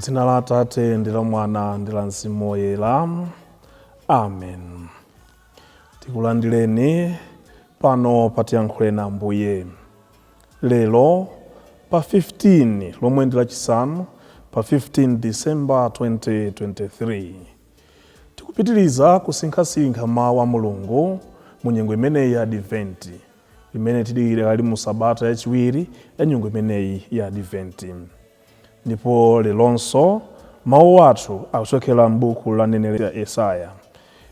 M'dzina la Atate ndi la Mwana ndi la Mzimu Woyera. Amen. Tikulandireni pano pa Tiyankhuleni Ambuye. Lero pa 15, lomwe ndi Lachisanu, pa 15 December 2023. Tikupitiriza kusinkhasinkha mawu a Mulungu mu nyengo imeneyi ya Adventi, imene tidikali mu sabata yachiwiri ya nyengo imeneyi ya Adventi. Ndipo leronso mawu athu akuchokera m'buku la mneneri Yesaya.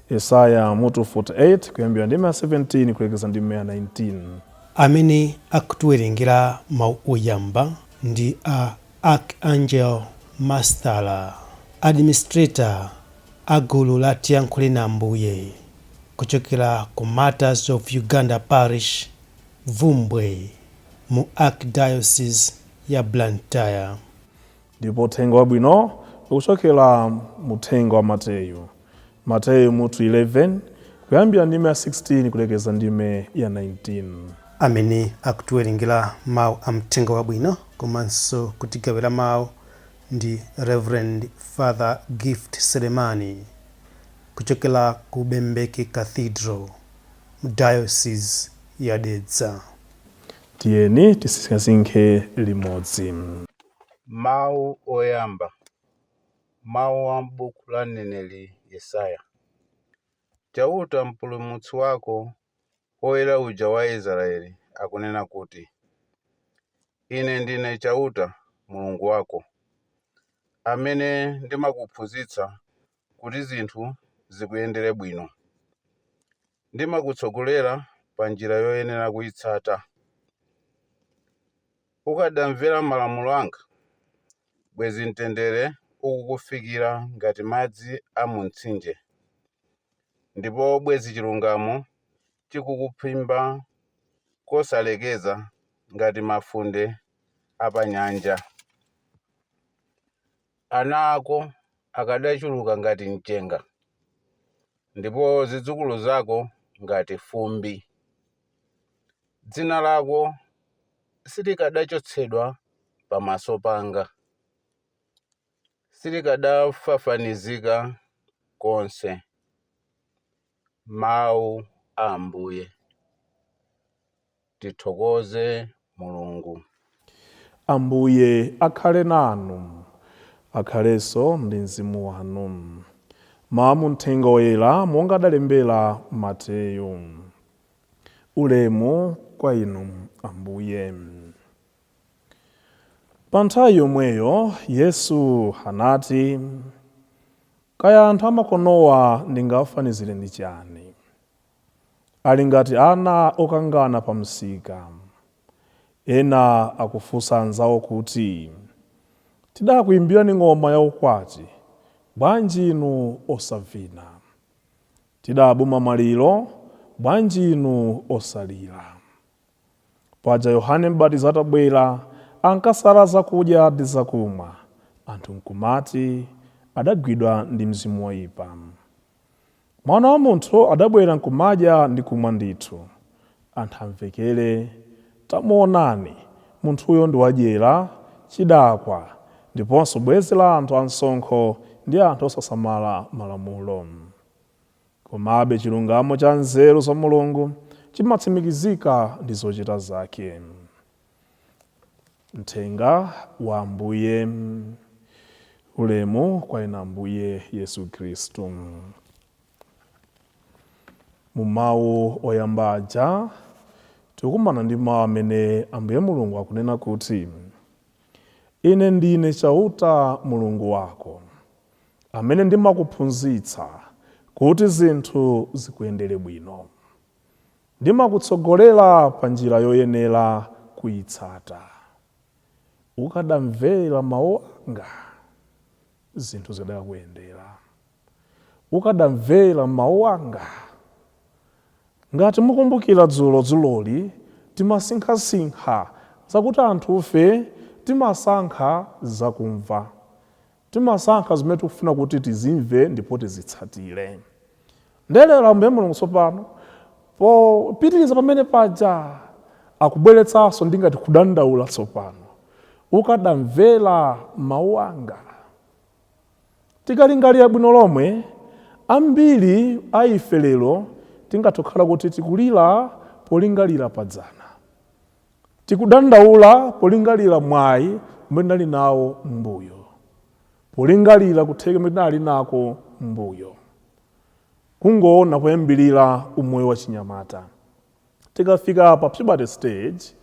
Yesaya mutu 48, kuyambira ndime ya 17 kulekeza ndime ya 19. Amene akutiwerengera mawu oyamba ndi a Archangel Mastala, administrator a gulu la Tiyankhuleni Ambuye kuchokera ku Martyrs of Uganda Parish, Bvumbwe, mu Archdiocese ya Blantyre. Ndipo uthenga wabwino ukuchokera mu uthenga wa Mateyu. Mateyu mutu 11, kuyambira ndime ya 16 kulekeza ndime ya 19. Amene akutiwerengera mawu a mthenga wabwino komanso kutigawira mawu ndi Reverend Father Gift Selemani kuchokera ku Bembeke Cathedral mu Diocese ya Dedza. Tiyeni tisinkhasinkhe limodzi. Mawu oyamba. Mawu a m'buku la mneneri Yesaya. Chauta Mpulumutsi wako, Woyera uja wa Israeli, akunena kuti, Ine ndine Chauta Mulungu wako, amene ndimakuphunzitsa kuti zinthu zikuyendere bwino. Ndimakutsogolera pa njira yoyenera kuitsata. Ukadamvera malamulo anga, bwezi mtendere ukukufikira ngati madzi a mu mtsinje, ndipo bwezi chilungamo chikukuphimba kosalekeza ngati mafunde a pa nyanja. Ana ako akadachuluka ngati mchenga, ndipo zidzukulu zako ngati fumbi. Dzina lako silikadachotsedwa pamaso panga, silikadafafanizika konse. Mawu a Ambuye. Tithokoze Mulungu. Ambuye akhale nanu. Akhalenso ndi mzimu wanu. Mawu mu Mthenga Woyera monga adalembera Mateyu. Ulemu kwa inu, Ambuye. Pa nthawi yomweyo Yesu anati, Kaya anthu amakonowa ndingawafanizire ndi chani? Ali ngati ana okangana pa msika. Ena akufunsa anzawo kuti, Tidakuimbirani ng'oma ya ukwati, bwanji inu osavina? Tidabuma maliro, bwanji inu osalira? Paja Yohane Mbatizi atabwera, ankasala zakudya ndi zakumwa, anthu nkumati, Adagwidwa ndi mzimu woipa. Mwana wa Munthu adabwera nkumadya ndi kumwa ndithu, anthu amvekere, Tamuwonani, munthuyo ndi wadyera, chidakwa, ndiponso bwenzi la anthu amsonkho ndi anthu osasamala malamulo. Komabe chilungamo cha nzeru za Mulungu chimatsimikizika ndi zochita zake. Mthenga wa Ambuye. Ulemu kwa inu Ambuye Yesu Khristu. Mu mawu oyamba aja tikukumana ndi mawu amene Ambuye Mulungu akunena kuti, Ine ndine Chauta Mulungu wako, amene ndimakuphunzitsa kuti zinthu zikuyendere bwino. Ndimakutsogolera pa njira yoyenera kuitsata. Ukadamvera mawu anga, zinthu zikadakuyendera. Ukadamvera mawu anga. Ngati mukumbukira dzulo dzuloli, timasinkhasinkha zakuti anthufe timasankha zakumva. Timasankha zimene tikufuna kuti tizimve ndipo tizitsatire. Nde lero Ambuye Mulungu tsopano popitiriza pamene paja akubweretsanso ndingati kudandaula tsopano. Ukadamvera mawu anga. Tikalingalira bwino lomwe, ambiri a ife lero tingathe kukhala kuti tikulira polingalira padzana, tikudandaula polingalira mwayi umene tinali nawo m'mbuyo, polingalira kutheka kumene tinali nako m'mbuyo, kungoona poyambirira umoyo wa chinyamata. Tikafika pa puberty stage,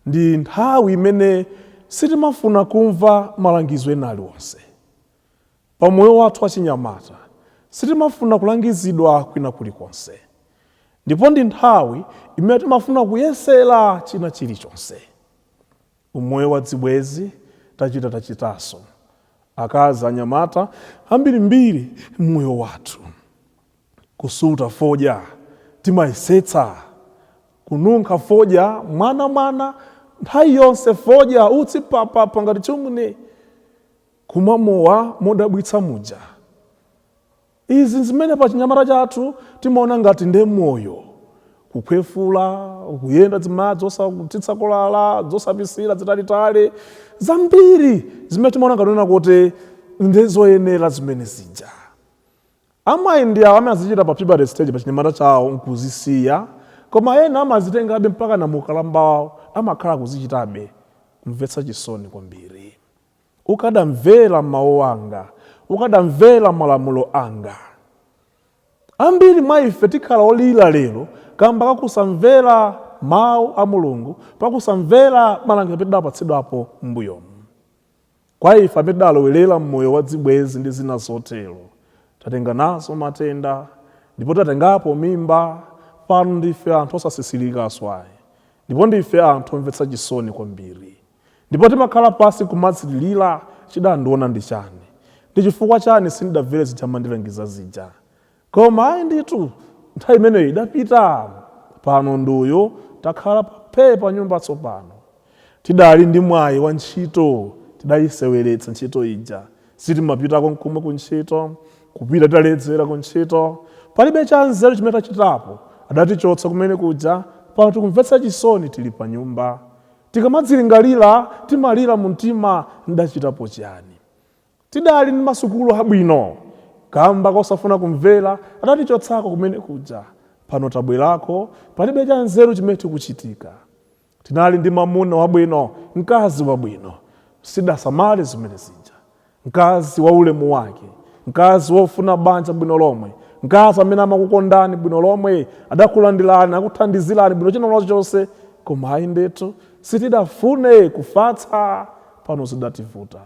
ndi nthawi imene sitimafuna kumva malangizo ena aliwonse. Pa moyo wathu wa chinyamata sitimafuna kulangizidwa kwina kulikonse, ndipo ndi nthawi imene timafuna kuyesera china chilichonse. Umoyo wa dzibwezi tachita, tachitanso akazi, anyamata ambirimbiri mmoyo wathu. Kusuta fodya timayesetsa, kununkha fodya mwana mwana nthawi yonse, fodya utsi papapa ngati chimune, kumwa mowa modabwitsa muja. Izi zimene pa chinyamata chathu timaona ngati nde moyo, kukhwefula, kuyenda zimadzi osakutsitsa kolala, zosapisira zitalitali, zambiri zimene timaona ngati kuti ndezoyenera zimene zija. Amayi ndi awo amene azichita pa puberty stage, pa chinyamata chawo, nkuzisiya, koma ena amazitengabe mpaka na mukalamba wawo, amakhala kuzichitabe. Kumvetsa chisoni kwambiri. Ukadamvera mawu anga, ukadamvera malamulo anga. Ambiri mwa ife tikhala olira lero kamba kakusamvera mawu a Mulungu, pakusamvera malangizo amene tidapatsidwapo m'mbuyomu. Kwa ife amene tidalowerera mmoyo wa dzibwezi ndi zina zotero, tatenga nazo matenda ndipo tatengapo mimba. Pano ndife anthu osasisirikaso ayi, ndipo ndife anthu omvetsa chisoni kwambiri, ndipo timakhala pasi kumadzilira: chidandiona ndi chani? Ndi chifukwa chani sindidamvere zija mandilangiza zija? Koma ayi ndithu, nthawi imeneyo idapita. Pano nduyo takhala phee pa nyumba tsopano. Tidali ndi mwayi wa ntchito, tidayiseweretsa ntchito ija. Sitimapitako nkomwe ku ntchito, kupita titaledzera ku ntchito. Palibe cha nzeru chimene tachitapo. Adatichotsa kumene kuja. Pano tikumvetsa chisoni, tili pa nyumba. Tikamadzilingalira timalira mu mtima: ndachitapo chiyani? Tidali ndi masukulu abwino, kamba kosafuna kumvera adatichotsako kumene kuja. Pano tabwerako, palibe cha nzeru chimene tikuchitika. Tinali ndi mamuna wabwino, mkazi wabwino, sidasamale zimene zija. Mkazi wa ulemu wake, mkazi wofuna banja bwino lomwe, mkazi amene amakukondani bwino lomwe, adakulandirani, akuthandizirani bwino china chonse, koma ayi ndithu, sitidafune kufatsa. Pano zidativuta.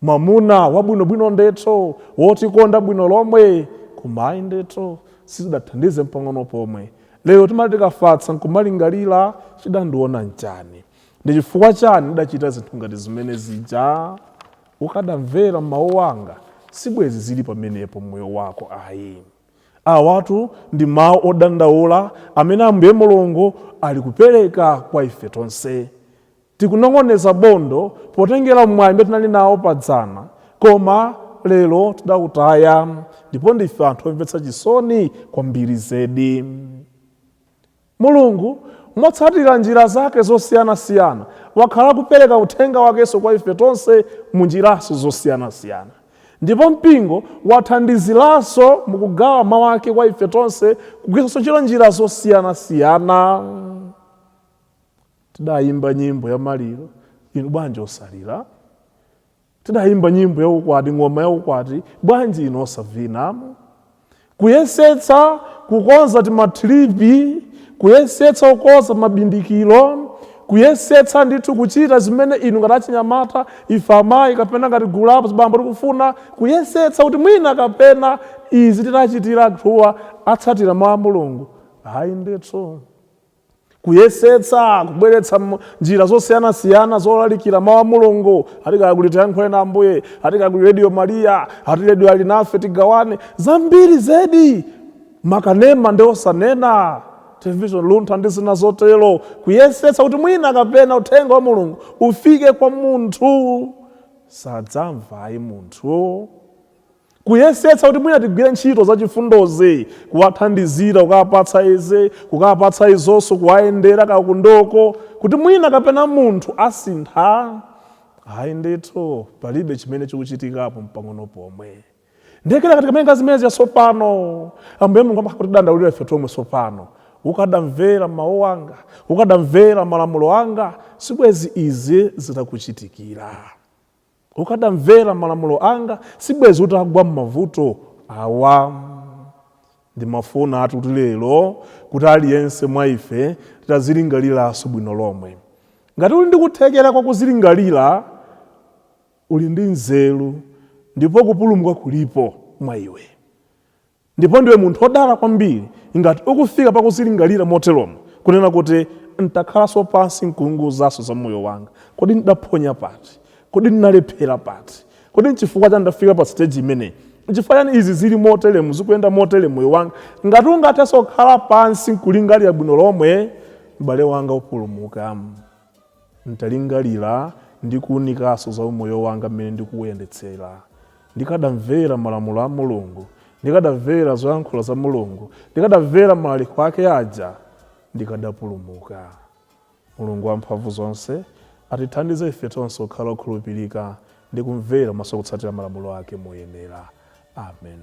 Mwamuna wabwinobwino ndithu, wotikonda bwino lomwe, koma ayi ndithu, sizidathandize mpang'ono pomwe. Lero timati tikafatsa nkumalingalira: chidandiona nchani? Ndi chifukwa chani ndidachita zinthu ngati zimene zija? Ukadamvera mawu anga, sibwezi zili pamenepo moyo wako ayi. Awatu ndi mawu odandaula amene Ambuye Mulungu ali kupereka kwa ife tonse. Tikunong'oneza bondo potengera mwayi umene tinali nawo padzana, koma lero tidawutaya, ndipo ndife anthu omvetsa chisoni kwambiri zedi. Mulungu motsatira njira zake zosiyanasiyana wakhala kupereka uthenga wakenso kwa ife tonse mu njiraso zosiyanasiyana, ndipo mpingo wathandiziranso mukugawa mawu ake kwa ife tonse kugwiritsanso ntchito njira zosiyanasiyana. Tidayimba nyimbo ya maliro, inu bwanji osalira? Tidayimba nyimbo ya ukwati, ng'oma ya ukwati, bwanji inu osavina? Kuyesetsa kukonza timatripi, kuyesetsa kukonza mabindikiro, kuyesetsa ndithu kuchita zimene inu ngati achinyamata, ife amayi kapena ngati gulu lapo zibambo tikufuna, kuyesetsa kuti mwina kapena izi titachitira anthuwa atsatira mawu a Mulungu. Ayi ndithu. Kuyesetsa kubweretsa njira zosiyanasiyana zolalikira mawu a Mulungu, ati kaya kuli Tiyankhule na Ambuye, ati kaya kuli Radio Maria, ati Radio Ali Nafe, tigawane, zambiri zedi, makanema ndi osanena, Television Luntha ndi zina zotero, kuyesetsa kuti mwina kapena uthenga wa Mulungu ufike kwa munthu, sadzamva ayi munthu. Kuyesetsa kuti mwina tigwire ntchito zachifundozi, kuwathandizira, kukapatsa izi, kukapatsa izonso, kuwayendera kakundoko, kuti mwina kapena munthu asintha. Ayi ndithu, palibe chimene chikuchitikapo mpang'ono pomwe. Ndiye kenaka tikamawerenga zimene zija tsopano, Ambuye Mulungu amakhala kutidandaulira ife tomwe tsopano. Ukadamvera mawu anga, ukadamvera malamulo anga, sibwezi izi zitakuchitikira. Ukadamvera malamulo anga, sibwezi utagwa m'mavuto awa. Ndimafunatu kuti lero kuti aliyense mwa ife titazilingaliranso bwino lomwe. Ngati uli ndi kuthekera kwa kuzilingalira, uli ndi nzeru ndipo kupulumuka kulipo mwa iwe. Ndipo ndiwe munthu wodala kwambiri ngati ukufika pakuzilingalira moteromo, kunena kuti, Ntakhalanso pansi nkuunguzanso za moyo wanga, kodi ndidaphonya pati? Kodi ndinalephera pati? Kodi nchifukwa chani ndafika pa stage imeneyi? Nchifukwa chani izi zili moteremu, zikuyenda motere moyo wanga? Ngati ungathenso kukhala pansi nkulingalira bwino lomwe, m'bale wanga upulumuka. Ntalingalira ndi kuunikanso za umoyo wanga mmene ndikuuyendetsera, ndikadamvera malamulo a Mulungu, ndikadamvera zoyankhula za Mulungu, ndikadamvera malaliko ake aja, ndikadapulumuka. Mulungu wamphamvu zonse atithandize ife tonse kukhala okhulupirika ndi kumvera komanso kutsatira malamulo ake moyenera. Amen.